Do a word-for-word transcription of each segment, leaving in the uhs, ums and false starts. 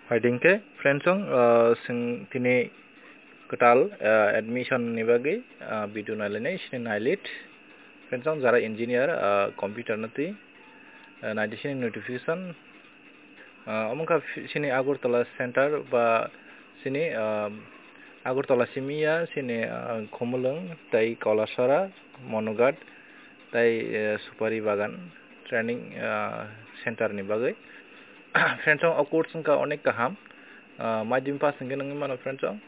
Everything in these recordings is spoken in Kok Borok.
Hai dingke, friends song, ah, sing tini kwtal, ah, admission ni bagwi, ah, video nailainai sini nailit. Friends song, jara engineer, ah, computer no twi, ah, naidi sini notification, ah, omo wngkha fi-, sini Agartala center ba sini, ah, Agartala simi ya sini, ah, Khumulwng tei Kolasora, Monughat tei, eh, Supari Bagan training, ah, center ni bagwi. Friends song, o course wngkha onek kaham. Ah, madhyamik pass hwnkhe nangwi mano, friends song.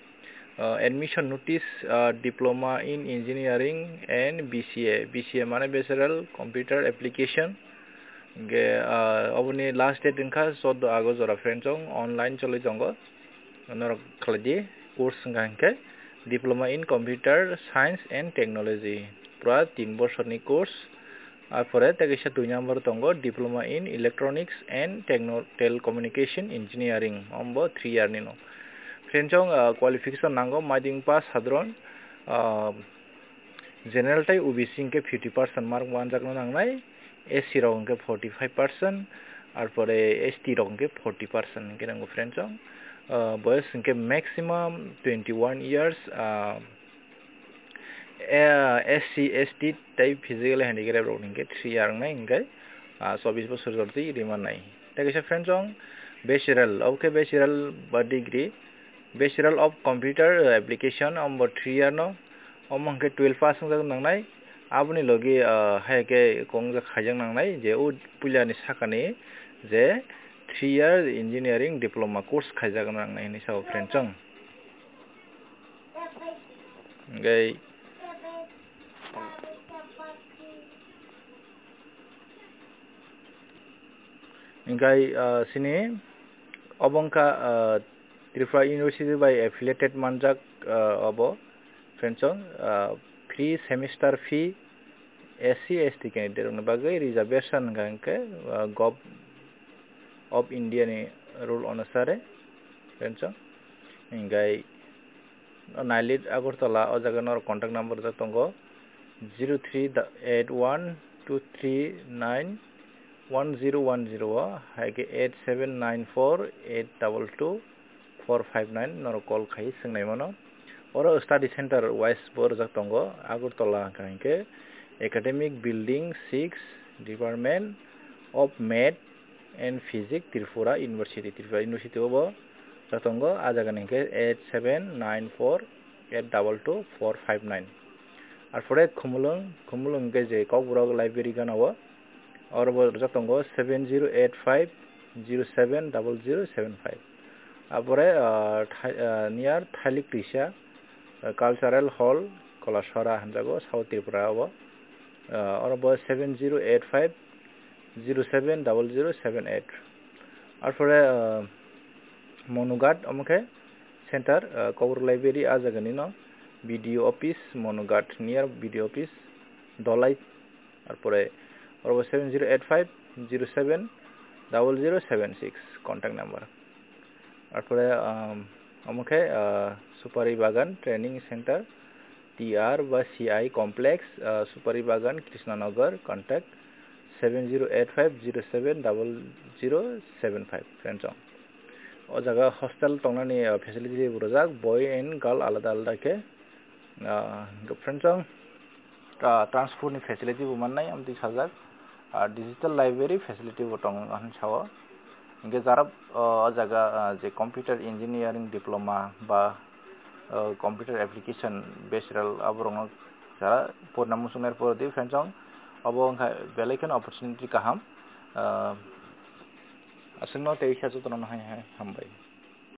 Ah, admission notice, ah, Diploma in Engineering and B C A. B C A mane Bachelor Computer Application. Hwnkhe, ah, oboni last date wngkha chordo August jora, friends song, online choli tongo. Norok khlai di, course wngkha hwnkhe Diploma in Computer Science and Technology. Pura tin bosorni course. Arpore tei kaisa dui number tongo, Diploma in Electronics and Techno-, Telecommunication Engineering, ombo three year ni no. Friends song, ah, qualification nango, madhyamik pass sadharon, ah, general tei O B C hwnkhe fifty percent mark manjakno nangnai, S C rok hwnkhe forty five percent, arpore S T rok hwnkhe forty percent hwnkhe nango, friends song. Ah, boyos hwnkhe maximum twenty one years, ah, Eh, S C, S T tei physically handicap rok hwnkhe three year wngnai hwnkhe, ah, chobbish bosor jordi rima nai. Tei kaisa, friends song, Bachelor, obo khe Bachelor ba degree, Bachelor of Computer Application, ombo three year no, omo hwnkhe twelve pass wngjak nangnai, aboni logi, ah, hai khe kongjak khaijak nangnai, je o puila ni saka ni je three year engineering diploma course khaijak nangnai hinwi sao, friends song. Hwnkhe, hwnkhe, ah, sini obo wngkha, ah, Tripura University bai affiliated manjak, ah, obo, friends song, ah, free semester fee S C, S T candidate rokni bagwi reservation hwnkha hwnkhe, ah, Gov of India ni rule onusare, friends song. Hwnkhe, Nailit Agartala, o jaga norok contact number rijak tongo, zero three eight one two three nine one zero one zero o, hai khe eight seven nine four eight double two four five nine, norok call khai swngnai mano. Oro study center wise bo rijak tongo, Agartala hwnkha hwnkhe Academic Building six, Department of Math and Physics, Tripura University, Tripura University o bo rijak tongo, a jaga ni hwnkhe eight seven nine four eight double two four five nine. Arpore Khumulwng, Khumulwng hwnkhe je Kokborok library gana o, oro bo rijak tongo seven zero eight five zero seven double zero seven five. Arpore, ah, Thai-, ah, near Thailik Twisa, ah, Cultural Hall, Kolasora hinjago, South Tripura o. Ah, oro bo seven zero eight five zero seven double zero seven eight. Arpore, ah, Monughat, omo khe center, ah, Kokborok library, a jaga ni no B D O office, Monughat, near B D O office, Dolai. Arpore oro bo seven zero eight five zero seven double zero seven six contact number. Arpore, um, omo khe, ah, Supari Bagan Training Center, T R ba C I Complex, ah, Supari Bagan, Krishnanagar, contact seven zero eight five zero seven double zero seven five, friends song. O jaga hostel tongnani, ah, facility bo rijak, boy and girl alada alada khe. Ah, hwnkhe, friends song, ah, transport ni facility bo mannai, amtwi sajak, ah, digital library facility bo tongo hinwi sao. Hwnkhe jara, ah, o jaga, ah, je computer engineering diploma ba, ah, computer application bachelor aborokno jara porina muchungnai, pore di, friends song, obo wngkha belai kheno opportunity kaham. Ah, aswkno tei khe jotono hai hai hambai.